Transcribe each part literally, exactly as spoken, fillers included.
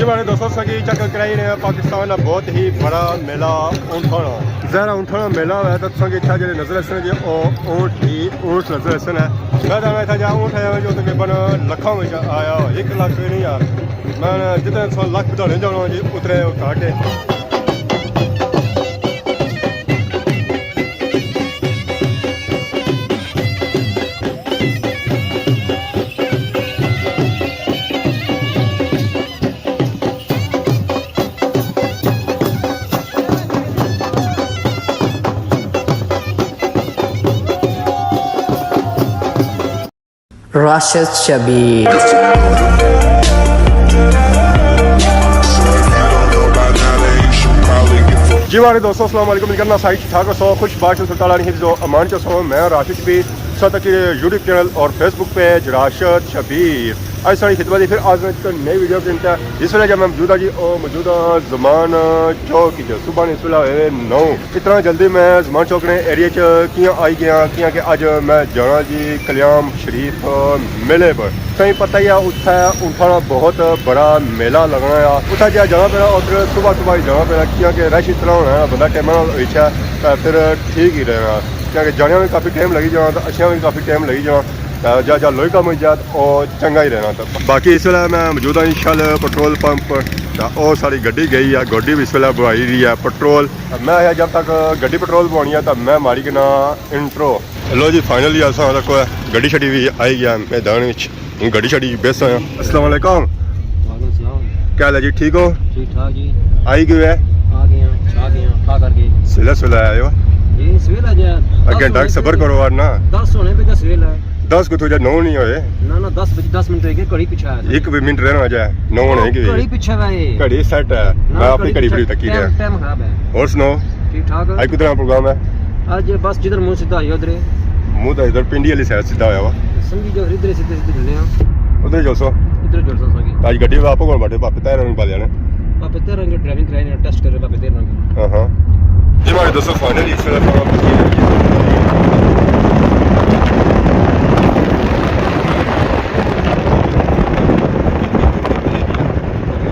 تساں دوستو، اساں کی چیک کرائی رہے ہیں پاکستان نا بہت ہی بڑا میلہ اونٹھاں نا۔ ظاہر ہے اونٹھاں نا میلہ ہویا تے تساں کی اتھا جڑے نظر اسن جی او اونٹ ہی اونٹ نظر اسن ہے۔ میں جانا اتھا جا اونٹ آیا جو تقریباً لکھاں وچ آیا، ایک لکھ بھی نہیں یار۔ میں جتنے سو لکھ بتانے جانا جی اتنے گھٹ ہے۔ راشد شبیر۔ جی ماڑے دوستو، السلام علیکم۔ امید کرنا سارے ٹھیک ٹھاک ہوسو، خوش باش ہوسو، اللہ تعالیٰ نے حفظ و امان چ ہوسو۔ میں راشد شبیر، ساتھ اچھی یوٹیوب چینل اور فیس بک پیج راشد شبیر۔ اج ساڑی خدمت ہی پھر آج میں ایک نئی ویڈیو کے اندر۔ اس ویلے جب میں موجود ہاں جی، او موجود ہاں زمان چوک وچ۔ صبح نے اس ویلے ہوئے نو۔ اتنا جلدی میں زمان چوک نے ایریا چ کیاں آئی گیا؟ کیاں کہ اج میں جانا جی کلیام شریف میلے پر۔ تساں پتہ ہی ہے، اتھے اونٹھاں نا بہت بڑا میلہ لگنا ہے۔ اتھے جا جانا پینا، ادھر صبح صبح ہی جانا پینا، کیاں کہ رش اتنا ہونا ہے، بندہ ٹائم نال اچھے تے پھر ٹھیک ہی رہنا۔ کیاں کہ جانے میں کافی ٹائم لگی جانا تے اچھنے میں کافی ٹائم لگی جانا۔ تے جا جا لوئی کم ہوئی جا تے او چنگا ہی رہنا۔ تے باقی اس ویلے میں موجود ہاں شل پٹرول پمپ پر۔ تے او ساڑی گڈی گئی ہے، گڈی بھی اس ویلے بوائی رہی ہے پٹرول۔ میں آیا جب تک گڈی پٹرول بوانی ہے تے میں ماڑی کنا انٹرو۔ لو جی، فائنلی اساں تک گڈی شڈی بھی آئی گیا میدان وچ۔ ہن گڈی شڈی بیس آیا۔ السلام علیکم۔ وعلیکم السلام۔ کیا حال ہے جی، ٹھیک ہو؟ ٹھیک ٹھاک جی۔ آئی گئے ہے؟ آ گئے ہیں، آ گئے ہیں، کھا کر کے۔ سویلے سویلے آئے ہو؟ جی، سویلے جا۔ اگے دس ڈاک ہونے صبر پہ کرو یار نا۔ دس ہونے پہ جا سویلے۔ دس کو تو جا نو نہیں ہوئے۔ نہ، نہ، دس بجے، دس منٹ رہ گئے، گھڑی پیچھے آیا تھا۔ ایک بھی منٹ رہنا جائے، نو ہونے کی۔ گھڑی پیچھے آئے۔ گھڑی سیٹ ہے، نہ، میں اپنی گھڑی گھڑی پیچھے، بڑی تکی ٹائم، ہے۔ ٹائم خراب ہے۔ اور سناؤ؟ ٹھیک ٹھاک۔ اج کدھر پروگرام ہے؟ اج بس جدھر منہ سیدھا ہوئی ادھر۔ منہ تو ادھر پنڈی والی سائیڈ سیدھا ہویا وا۔ سنگی جو ادھر سیدھے سیدھے جلنے ہاں۔ ادھر جلسو۔ ادھر جلسو سنگی۔ تو اج گڈی آپ کون بیٹھے؟ پاپے تیرہ رنگ پا لینے۔ پاپے تیرہ رنگ ڈرائیونگ کرائی نے، ٹیسٹ کرے پاپے تیرہ رنگ۔ ہاں ہاں۔ جی ماڑے دوستو، فائنلی اس طرح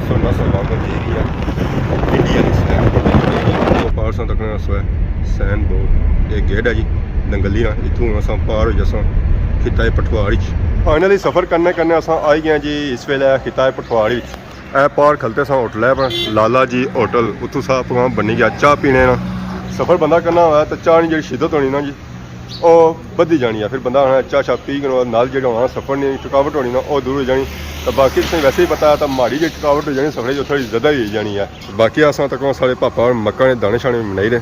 سونا سلام جی۔ انڈیا دی سلام۔ پارساں تک سوئے سین بورڈ، ایک گیٹ ہے جی، ننگلی نا، اتھوں اساں پار ہو جاساں خطہ پٹھواڑ اچ۔ فائنلی سفر کرنے کرنے اساں آئی گئے جی اس ویلے خطہ پٹھواڑ اچ۔ اے پار کھلتے ساں ہوٹل ہے پر لالا جی ہوٹل، اتھوں سا پروگرام بنی گیا چاہ پینے نا۔ سفر بندہ کرنا ہوئے تو چاہ نی جڑی شدت ہونی نا جی، او بدھی جانی ہے۔ پھر بندہ آنا چاہ شاہ پی کے نال جڑا ہونا سفر نی تھکاوٹ ہونی نا، او دور ہو جانی۔ تو باقی تساں ویسے ہی پتہ ہے تو ماڑی جڑی تھکاوٹ ہو جانی سفر جو تھوڑی زیادہ ہی ہو جانی ہے۔ باقی اساں تک سارے پاپا اور مکاں نے دانے شانے بنائی رہے۔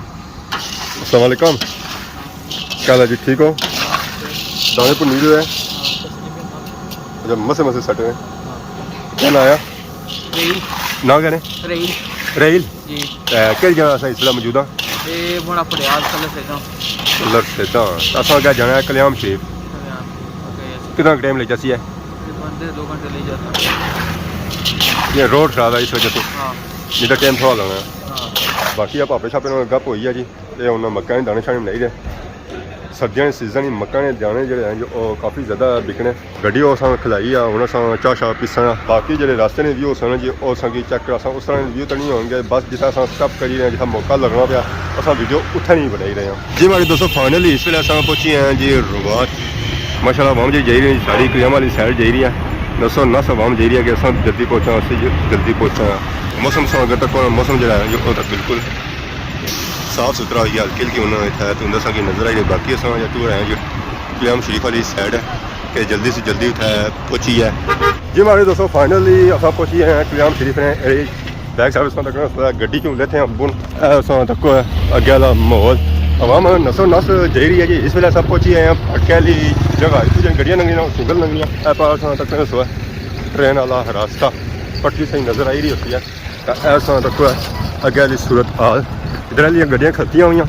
السلام علیکم۔ کیا حال ہے جی، ٹھیک ہو؟ دانے بھنی رہے ہیں؟ اچھا، مسے مسے سٹے ہیں۔ کیا نام آیا؟ رحیل۔ نام کیا نے؟ رحیل۔ رحیل؟ جی۔ اے، کہڑی جگہ اساں اس ویلے موجود ہاں؟ اے بڑا پڑیال کلر سیداں۔ کلر سیداں۔ اساں کیا جانا ہے کلیام شریف۔ کلیام شریف، اوکے۔ کتنا ٹائم لگ جاسی ہے؟ تقریباً ڈیڑھ دو گھنٹے لگ جاتا۔ یہ روڈ خراب ہے اس وجہ سے۔ ہاں۔ نہیں تو ٹائم تھوڑا لگنا ہے۔ ہاں۔ باقی آپ پاپے شاپے نال گپ ہوئی ہے جی۔ اے ہن مکاں نے دانے شانے بنائی رہے۔ سردیاں نے سیزن ہی مکاں نے دانے جڑے ہیں جو او کافی زیادہ بکنے۔ گڈی او اساں کھلائی آ، ہن اساں چاہ شاہ پیساں۔ باقی جڑے راستے نے ویو سن جی، او اساں کی چیک کراساں، اس طرح نے ویو تے نہیں ہون گے۔ بس جتھا اساں سٹاپ کری رہے ہیں، جتھا موقع لگنا پیا، اساں ویڈیو اتھے نہیں بنائی رہے ہیں۔ جی ماڑے دوستو، فائنلی اس ویلے اساں پہنچی ہیں جی رواٹ۔ ماشاءاللہ عوام جی جائی رہی ہے، ساری کلیام والی سائیڈ جائی رہی ہے۔ نسو نس عوام جائی رہی ہے کہ اساں جلدی پہنچاں، اساں جلدی پہنچاں۔ موسم سو اگر تک موسم جڑا ہے جو او تک بالکل صاف ستھرا ہوئی گیا، ہلکی ہلکی انہاں اتھا ہے، تساں کی نظر آئی رہی۔ باقی اساں جا ٹور آئے ہیں جو کلیام شریف والی سائیڈ ہے کہ جلدی سے جلدی اتھا پہنچی ہے۔ جی ماڑے دوستو، فائنلی اساں پہنچی ہیں کلیام شریف نے۔ اے بیک سائیڈ اساں تک گڈی کیوں لیتے ہیں بن، اے اساں تک اگے والا ماحول، عوام نسو نس جائی رہی ہے جی۔ اس ویلے اساں پہنچی آئے ہیں پٹکے والی جگہ، اتھوں جیہڑیاں گڈیاں لنگھنیاں، سنگل لنگھنیاں۔ اے پار اساں تک سو ٹرین والا راستہ، پٹری صحیح نظر آئی رہی ہوتی ہے۔ تے ایسا تکو اگے آلی صورت حال، ادھر آلیاں گڈیاں کھلتیاں ہوئیاں،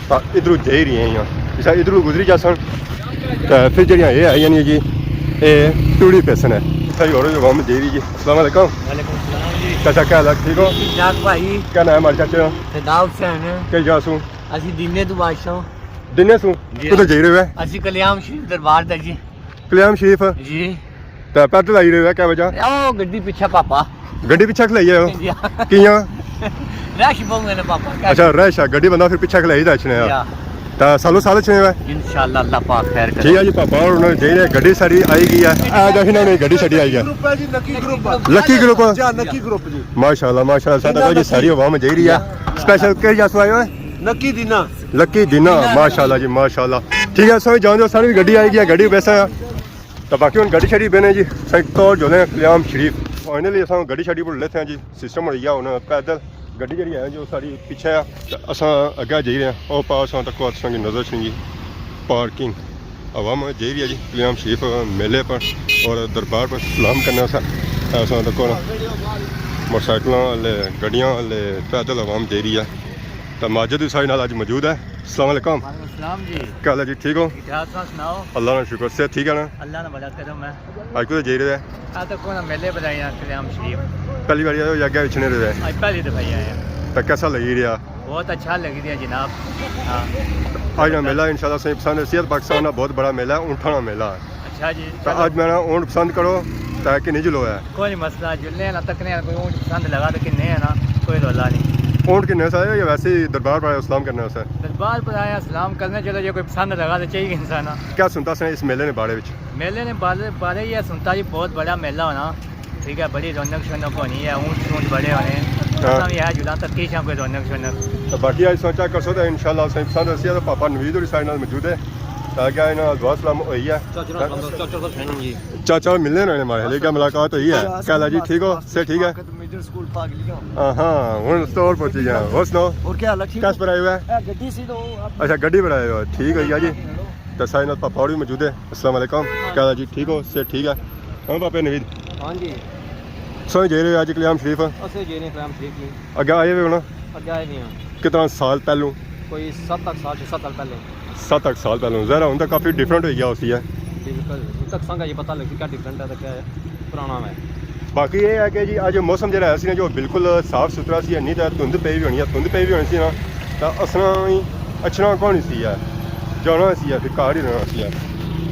تے ادھروں جائی رہیاں ہوئیاں۔ اساں ادھروں گزری جاساں، تے پھر جیڑیاں اے آئی جانیاں جی، اے ٹوری پیسن ہے۔ اتھا ہی ہور عوام جائی رہی جی۔ السلام علیکم۔ وعلیکم السلام جی۔ چاچا کیا حال ہے؟ ٹھیک ہو؟ ٹھیک ٹھاک بھائی۔ کیا نام ہے ماڑے چاچے دا؟ فدا حسین۔ کئی جا سوں؟ اسی دینے تو بادشاہ۔ دینے سوں؟ جی۔ کدھر جائی رہے ہو؟ اسی کلیام شریف دربار دا جی۔ کلیام شریف؟ جی۔ تے پیدل آئی رہے ہو، کیا وجہ؟ او گڈی پچھے پاپا۔ گڈی پچھے کھلائی ہے؟ جی ہاں۔ کیاں؟ رش بہت ہے نا پاپا، کیا اچھا، رش ہے، گڈی بندہ پھر پچھے کھلائی تے اچھنے آ۔ جی ہاں۔ تے سالو سال اچھنے ہوئے؟ انشاءاللہ اللہ پاک خیر کرے۔ ٹھیک ہے جی، پاپا اور انہوں نے جائی رہے، گڈی ساری آئی گئی ہے۔ اے دیکھو انہوں نے گڈی شڈی آئی ہے۔ گروپ ہے جی، نکی گروپ۔ لکی گروپ؟ جی ہاں، نکی گروپ جی۔ ماشاءاللہ، ماشاءاللہ، سارا جی ساری عوام جائی رہی ہے۔ سپیشل کہڑی جاسو آئے ہوئے؟ نکی دینا۔ لکی دینا، ماشاءاللہ جی، ماشاءاللہ۔ ٹھیک ہے، سو جان دو، ساری گڈی آئی گئی ہے، گڈی ویسا ہے۔ تو باقی ہن گڈی شڈی بینے جی، سائیں طور جولے ہیں کلیام شریف۔ فائنلی اساں گڈی شڈی پر لیتے ہیں جی، سسٹم ہوئی گیا ہن پیدل۔ گڈی جیڑی ہے جو ساری پچھے ہے، تے اساں اگے جائی رہے ہیں۔ او پاس اساں تکو اساں کی نظر چنگی پارکنگ۔ عوام جائی رہی ہے جی کلیام شریف میلے پر اور دربار پر سلام کرنے واسطے۔ اساں تکو موٹر سائیکلاں والے، گڈیاں والے، پیدل عوام جائی رہی ہے۔ تے ماجد بھی سارے نال اج موجود ہے۔ السلام علیکم۔ وعلیکم السلام جی۔ کیا حال ہے جی، ٹھیک ہو؟ ٹھیک ٹھاک، تساں سناؤ؟ اللہ نا شکر، صحت ٹھیک ہے نا؟ اللہ نا بڑا کرم ہے۔ اج کدھر جائی رہے؟ اج تک کوئی میلے بنائے ہیں کلیام شریف۔ پہلی بار آئے ہو یا اگے پچھنے رہے؟ اج پہلی دفعہ ہی آیا۔ تو کیسا لگی رہا؟ بہت اچھا لگی رہا جناب۔ ہاں۔ اج نا میلہ انشاءاللہ سائیں پسند ہے، صحت پاکستان نا بہت بڑا میلہ ہے، اونٹاں نا میلہ ہے۔ اچھا جی، تو چلو۔ اج میرا اونٹ پسند کرو، تو کہ نہیں جلو ہے؟ کوئی مسئلہ، جلنے نا، تکنے نا، کوئی اونٹ پسند لگا تو کنے ہے نا، کوئی رولا نہیں۔ اونٹ کنے سارے یا ویسے ہی دربار پر سلام کرنے واسطے؟ دربار پر آیا سلام کرنے، چلو جی کوئی پسند لگا تو چاہیے انسان نا۔ کیا سنتا سن اس میلے نے بارے وچ؟ میلے نے بارے، بارے یہ سنتا جی بہت بڑا میلہ ہونا، ٹھیک ہے، بڑی رونق شونق ہونی ہے، اونٹ شونٹ بڑے ہونے، ہاں۔ اساں بھی ہے جڑا تکی شاں کوئی رونق شونق۔ تو باقی اج سوچا کرسو تو انشاءاللہ سائیں پسند رسی ہے تو پاپا نوید ہوری سارے نال موجود ہے، تاکہ انہاں نال دعا سلام ہوئی ہے۔ چاچا نال سلام، چاچا نال سلام جی۔ چاچا ملنے رہنے مارے، لیکن ملاقات ہوئی ہے۔ کیا حال ہے جی، ٹھیک ہو؟ صحت ٹھیک ہے؟ مڈل سکول پاک لکھا۔ ہاں ہاں، ہن اسٹور پہنچی گیا۔ ہو سناؤ؟ اور کیا حال ہے؟ ٹھیک کس ہو؟ پر آئے ہوئے؟ اے گڈی سی تو آپ اچھا، گڈی پر آئے ہو، ٹھیک ہے جی۔ تو سائیں نال پاپا اور بھی موجود ہے۔ السلام علیکم، کیا حال ہے جی؟ ٹھیک ہو؟ صحت ٹھیک ہے؟ ہاں پاپے نوید۔ ہاں جی۔ سوئی جائی رہے ہو اج کلیام شریف؟ اسے جائی رہے کلیام شریف جی۔ اگے آئے ہوئے ہونا؟ اگے آئے نہیں ہاں۔ کتنا سال پہلوں؟ کوئی ست اٹھ سال، چھ ست سال پہلے۔ ست اٹھ سال پہلوں۔ ظاہر ہے ہن تاں کافی ڈفرنٹ ہوئی گیا ہوسی ہے۔ بالکل، ہن تک سانگا یہ پتہ لگسی کیا ڈفرنٹ ہے تے کیا پرانا ہے۔ باقی یہ ہے کہ جی اج موسم جیڑا ہے سی نا جو بالکل صاف ستھرا سی، نہیں تاں دھند پئی وی ہونی ہے، دھند پئی وی ہونی سی نا تاں اساں ہی اچھنا کون سی ہے، جانا سی ہے، پھر گھر ہی رہنا سی ہے۔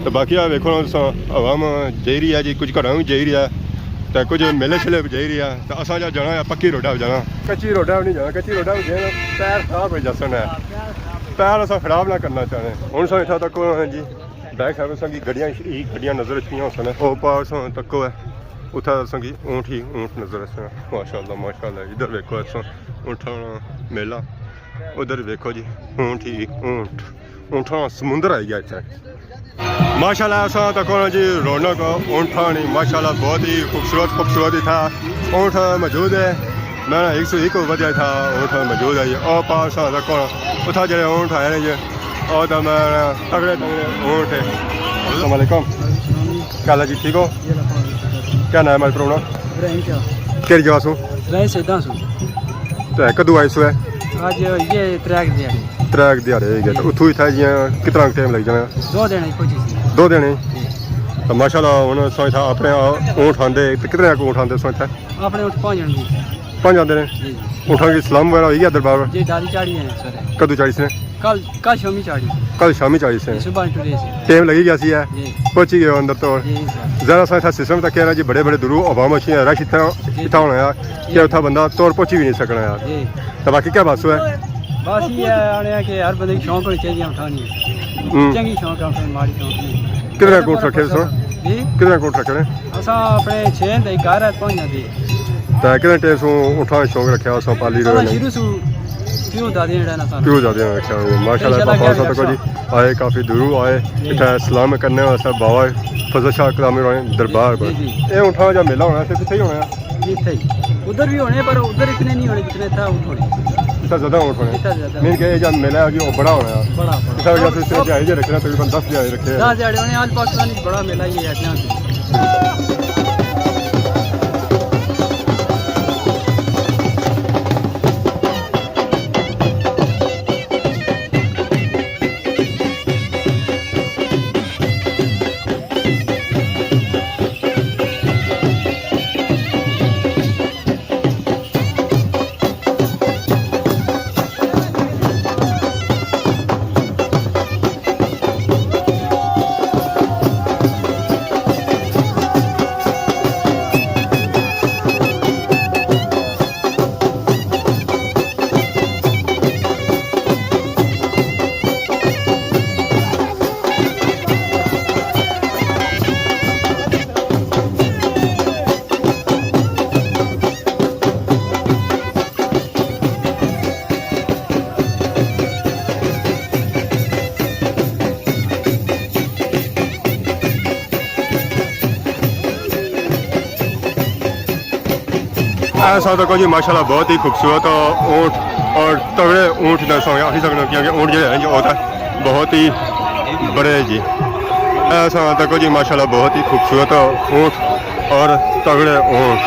تو باقی آ ویکھو نا تساں، عوام جائی رہی ہے جی، کچھ گھراں وی جائی رہی ہے، تے کچھ میلے شیلے وی جائی رہی ہے، تے اساں جا جانا ہے پکی روڈا پہ جانا، کچی روڈا پہ نہیں جانا، کچی روڈا پہ جانا پیر خراب ہوئی جاسن ہے، پیر اساں خراب نہ کرنا چاہنے۔ ہن اساں اتھا تک جی بیک سائیڈ اساں کی گڈیاں ہی گڈیاں نظر اچھنیاں ہوسن، او پار اساں تکو ہے، اتھا اساں کی اونٹ ہی اونٹ نظر اچھنا۔ ماشاءاللہ، ماشاءاللہ، ادھر ویکھو اساں اونٹاں نا میلہ، ادھر ویکھو جی اونٹ ہی اونٹ۔ اونٹاں سمندر آئی گیا اتھے۔ ماشاءاللہ، اساں تکو نا جی رونق اونٹاں نی، ماشاءاللہ بہت ہی خوبصورت، خوبصورت اتھا اونٹ موجود ہے۔ میں نا ایک سو ایک ودیا اتھا اونٹ موجود ہے جی۔ او پار اساں تکو نا اتھا جڑے اونٹ آئے نے جی، او تاں میں تگڑے تگڑے اونٹ ہے۔ السلام علیکم۔ کیا حال ہے جی، ٹھیک ہو؟ کیا نام ہے اپنا؟ ابراہیم شاہ۔ کہڑی جگہ سو؟ رائے سیداں سو۔ تے کدوں آئے سو ہے؟ اج یہ تریک دیہاڑے۔ تریک دیہاڑے ہوئی گئے۔ تے اتھوں اتھا جیاں کتنا ٹائم لگ جانا؟ دو دن ہی پہنچی سی۔ دو دن ہی؟ جی۔ تو ماشاءاللہ ہن سو اتھا اپنے اونٹ آندے، تے کتنے اونٹ آندے سو اتھا؟ اپنے اونٹ پنج آندے۔ پنج آندے نے؟ جی، جی۔ اونٹاں کی سلام وغیرہ ہوئی گیا دربار؟ جی، ڈالی چاڑھی ہے سر۔ کدوں چاڑھی سی نے؟ کل، کل شامی چاڑھی۔ کل شامی چاڑھی سی۔ جی، صبح ٹرے سی۔ ٹائم لگی گیا سی ہے۔ جی۔ پہنچی گئے ہو اندر تو۔ جی سر۔ ذرا سا اتھا سسٹم تک کہنا جی، بڑے بڑے دوروں عوام اچھی ہے، رش اتھا، جی۔ اتھا ہونا ہے کہ جی۔ اتھا بندہ توڑ پہنچی بھی نہیں سکنا ہے۔ جی۔ تو باقی کیا بس ہے؟ بس یہ آنے کہ ہر بندے کی شوق ہونی چاہیے اونٹاں نی۔ ہوں۔ چنگی شوق ہے، کوئی ماڑی شوق نہیں۔ کتنے اونٹ رکھے سو؟ جی؟ کتنے اونٹ رکھے نے؟ اساں اپنے چھ تے گھر ہے پہنچنا دی۔ تے کتنے ٹائم سو اونٹاں شوق رکھیا، اساں پالی اساں رہے نے؟ شروع سو پیو دادے جڑا نا سارا۔ پیو دادے نے رکھیا ہویا۔ ماشاءاللہ، انشاءاللہ پاپا کیا سب تک جی آئے، کافی دوروں آئے۔ جی۔ اتھا سلام کرنے واسطے بابا فضل شاہ کلامی ہونے دربار پر۔ جی، جی۔ اے اونٹاں دا میلہ ہونا، تے کتھے ہی ہونا ہے؟ اتھے ہی۔ ادھر بھی ہونے، پر ادھر اتنے نہیں ہونے جتنے اتھا اونٹ ہونے۔ اتھا زیادہ اونٹ ہونے۔ اتھا زیادہ۔ مین کہ اے جا میلہ ہے جی، او بڑا ہونا ہے۔ بڑا، بڑا۔ اتھا وجہ سے اس نے دیہاڑے جے رکھنا، تقریباً دس دیہاڑے رکھے ہیں۔ دس دیہاڑے ہونے، آل پاکستان وچ بڑا میلہ ہی ہے اتنا۔ ایسا تو کچھ ماشاءاللہ بہت ہی خوبصورت اونٹ اور تگڑے اونٹ نے سو آخی سکنا، کیونکہ اونٹ جڑے ہیں جو ہوتا ہے بہت ہی بڑے ہیں جی۔ ایسا تو کچھ ماشاءاللہ بہت ہی خوبصورت اونٹ اور تگڑے اونٹ،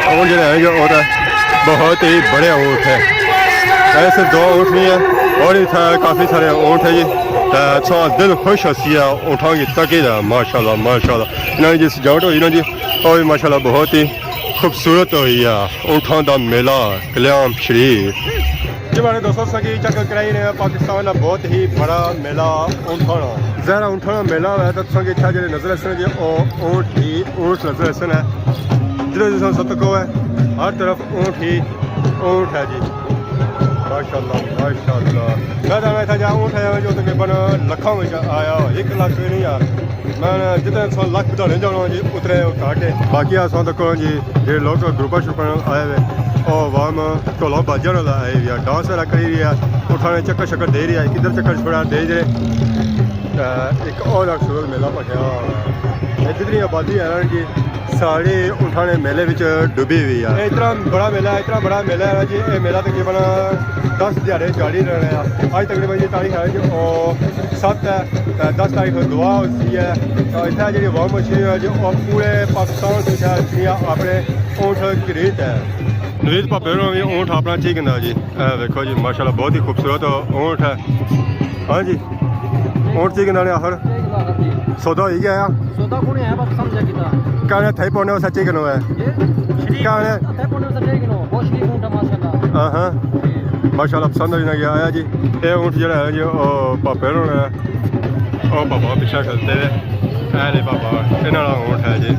اونٹ جڑے ہیں جو ہوتا ہے بہت ہی بڑے اونٹ ہیں۔ ایسے دو اونٹ نہیں ہیں اور اتنا کافی سارے اونٹ ہیں جی۔ تے سو دل خوش ہسی ہے اونٹاں کی تکی دا، ماشاءاللہ ماشاءاللہ۔ انہاں نے جی سجاوٹ ہوئی نا جی، اور بھی ماشاءاللہ بہت ہی خوبصورت ہوئی ہے۔ اونٹاں دا میلہ کلیام شریف۔ جی ماڑے دوستو، تساں کی چیک کرائی رہے ہیں پاکستان دا بہت ہی بڑا میلہ اونٹاں نا۔ ظاہر ہے اونٹاں نا میلہ ہویا تے تساں کی اتھا جڑے نظر اسن جی او اونٹ ہی اونٹ نظر اسن ہے۔ جدھر جساں ستک ہوئے ہر طرف اونٹ ہی اونٹ ہے جی۔ ماشاءاللہ ماشاءاللہ۔ میں جانا اتھا جا اونٹ ہے جو تقریباً لکھاں وچ آیا، ایک لکھ بھی نہیں یار۔ میں جتنے سو لکھ بتانے جانا جی اتنے گھٹ ہے۔ باقی اساں تک جی جڑے لوگ گروپاں شروپاں نال آئے ہوئے، او عوام ڈھولاں باجیاں نال آئے ہوئے آ، ڈانس وغیرہ کری رہی ہے، اٹھانے چکر شکر دے رہی ہے، کدھر چکر چھوڑا دے رہے۔ تے ایک اور خوبصورت میلہ پکیا ہوا ہے۔ اے جتنی آبادی ہے نا جی ساری اٹھانے میلے وچ ڈوبی ہوئی ہے۔ اے اتنا بڑا میلہ ہے، اتنا بڑا میلہ ہے نا جی، اے میلہ تقریباً دس دیہاڑے جاری رہنا ہے۔ اج تقریباً یہ تاریخ ہے جو ست ہے، تے دس تاریخ دعا ہوتی ہے۔ تے اتھے جڑی عوام مچھی ہوئی ہے جو او پورے پاکستان سے اتھے جڑیاں اپنے اونٹ خرید ہے۔ نوید پاپے ہوراں وی اونٹ اپنا چیک کرنا جی۔ اے ویکھو جی ماشاءاللہ بہت ہی خوبصورت اونٹ ہے۔ ہاں جی، اونٹ چیک کرنا نے آخر سودا ہوئی گیا۔ سودا کون ہے بس سمجھا کیتا۔ کہنے تھے پونے سچے کنو ہے۔ یہ شریف کہنے تھے پونے سچے کنو، بہت شریف اونٹ ہے ماشاءاللہ۔ ہاں ہاں۔ ماشاءاللہ پسند ہوئی نہ گیا آیا جی۔ اے اونٹ جڑا ہے جی او پاپے ہونا ہے۔ او پاپا پیچھے کھلتے ہیں۔ اے لے پاپا، انہاں نا اونٹ ہے جی۔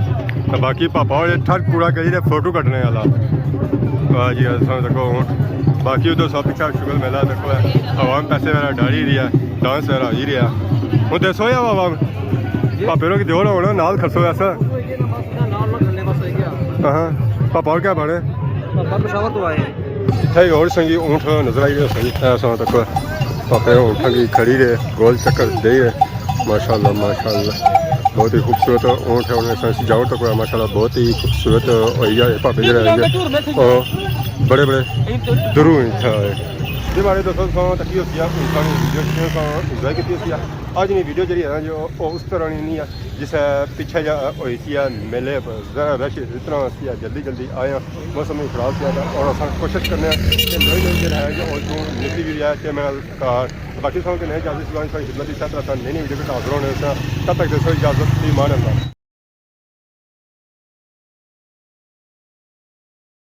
تے باقی پاپا ہونے ٹھگ پورا کری تے فوٹو کڈنے والا۔ واہ جی، اساں تکو اونٹ۔ باقی ادھر سب پیچھے شغل میلہ تکو ہے۔ عوام پیسے وغیرہ ڈالی رہی ہے، ڈانس وغیرہ ہوئی رہیا۔ ہن دسو یا عوام، پاپے ہوراں کی دیو ہونا نال کھڑسو ایسا۔ ہاں، پاپا ہور کیا بنے؟ پاپا پشاور تو آئے ہیں۔ اتھے ہی ہور سنگی اونٹ نظر آئی رہے سنگی، اے اساں تک پاپے اونٹاں کی کھڑی رہے، گول چکر دے رہے۔ ماشاءاللہ، ماشاءاللہ، بہت ہی خوبصورت اونٹ ہے۔ انہاں نے سجاوٹ تک ماشاءاللہ بہت ہی خوبصورت ہوئی ہے۔ پاپے جڑے ہیں او بڑے بڑے درو اتھے آئے۔ جی ماڑے دوستو، تساں تکی ہوسی آ، انسان ویڈیو شیئر انجوائے کیتی ہوسی آ۔ اج نی ویڈیو جڑی ہے نا جو او اس طرح نی نہیں ہے۔ جس پچھے جا ہوئی سی ہے میلے پر ذرا رش اتنا سی ہے، جلدی جلدی آئے ہیں، موسم بھی خراب سی ہے، اور اساں کوشش کرنے ہیں کہ نویں نویں جڑا ہے جو اس کو نسی بھی ہے کہ میں کار باقی سب کے نئے اجازت سلام ساری خدمت کی ساتھ رہتا نئی نئی ویڈیو کے حاضر ہونے سے، تب تک دوستو اجازت، فی امان اللہ۔